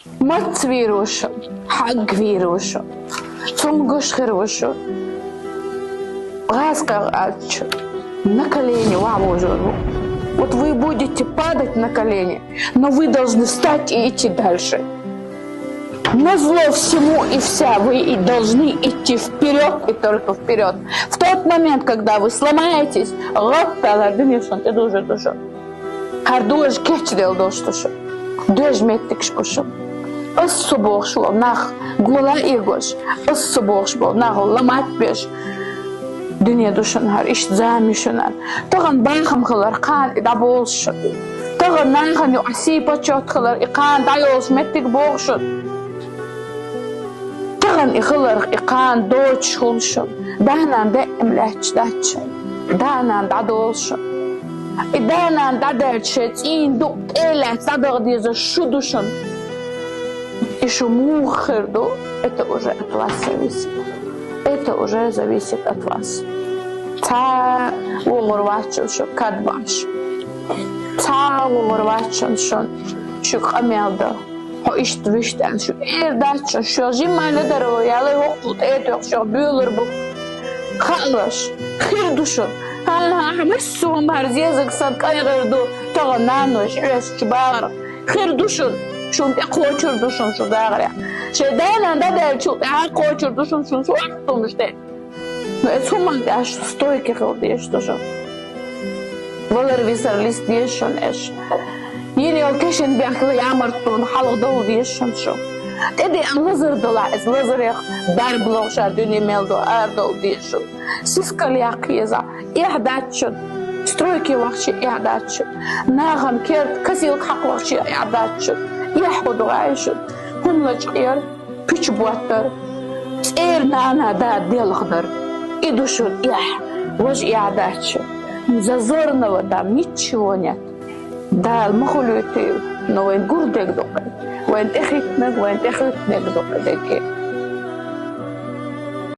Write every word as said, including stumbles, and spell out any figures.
Мац вийр ву шун, хьаг вийр ву шун, цомгаш хир ву шун. ГӀазкхий аьлча, на колени вагӀвожор ву. Вот вы будете падать на колени, но вы должны встать и идти дальше. Назло всему и вся, вы и должны идти вперед и только вперед. В тот момент, когда вы сломаетесь, гӀап далар дуьне шун тӀедужур ду шун. ХӀара дожа кечделла долуш ду шун. Доьжа меттигаш бу шун. Ас со бохуш болу нах гула а эгош, ас со бохуш болу нах ламат а беш. Дуьне ду шун хӀара, иштта зама ю шуна. Тахана бахам хилар кхана и дӀаболуш шун. Тахана нахана юкъахь сий почёт хилар и кхана дӀайолуш меттиг боху шун. Тахана и хиларх и кхана доцуш хуьлу шун. Да-нана даим лаьтташ дац шун. Да-нана дӀадолу шун. И да-нана дӀадаьлча шайн цӀийнан дукъ тӀе а лаьцна дӀадаха дезаш шу ду шун. И шу муха хир ду, это уже от вас зависит. Это уже зависит от вас. Цхьа а вогӀур вац шун шу кад бахьаш. Цхьа а вогӀур вац шун шуна шуьга къамел дан. Хьо иштта вуьшта аьлла, шу эр дац шун, шо жимма надарро ялай хӀокхул тӀе а тоьхна, шо буьйлур бу. Хаалаш, хир ду шуна. ХӀан-хӀа, хьан массо а хӀума хӀара зезаг санна кӀайн гӀир ду, тахана нанойша хьоьстуш багӀар. Хир ду шуна, шуна тӀе кхочур ду шуна шу дагӀарехь. Шайн да-нана дӀадаьллачул тӀаьхьа кхочур ду шуна шун цхьа а хӀуманаш тӀе. Но эцу хӀуманна тӀехь шу стойкий хила дезаш ду шун. Валар висар листа дезаш шун эш. Йина йолу кешан бехкала ямартлонах хьалха довла дезаш шун шу. ТӀедеана лазар далахь, эцу лазарех дарба лохуш дуьне мел ду арадовла дезаш шун. Сискал яккха езахь, эхь дац шун. Стройке вахча эхь дац шун. Нахана керта косилка хьакха вахча эхь дац шун. Эхь хӀун ду гӀай шун? ХӀума лачкъаяр, пуьча боттар, цӀера нана-да делхадар. И ду шуна эхь, важа эхь дац шун. Зазорного там ничего нет. Дала ма хуьлуьйтийла, но вайн гур дерг ду кхин. Вайн тӀехӀиттинарг, вайн тӀехӀиттинарг ду кхин дерриге.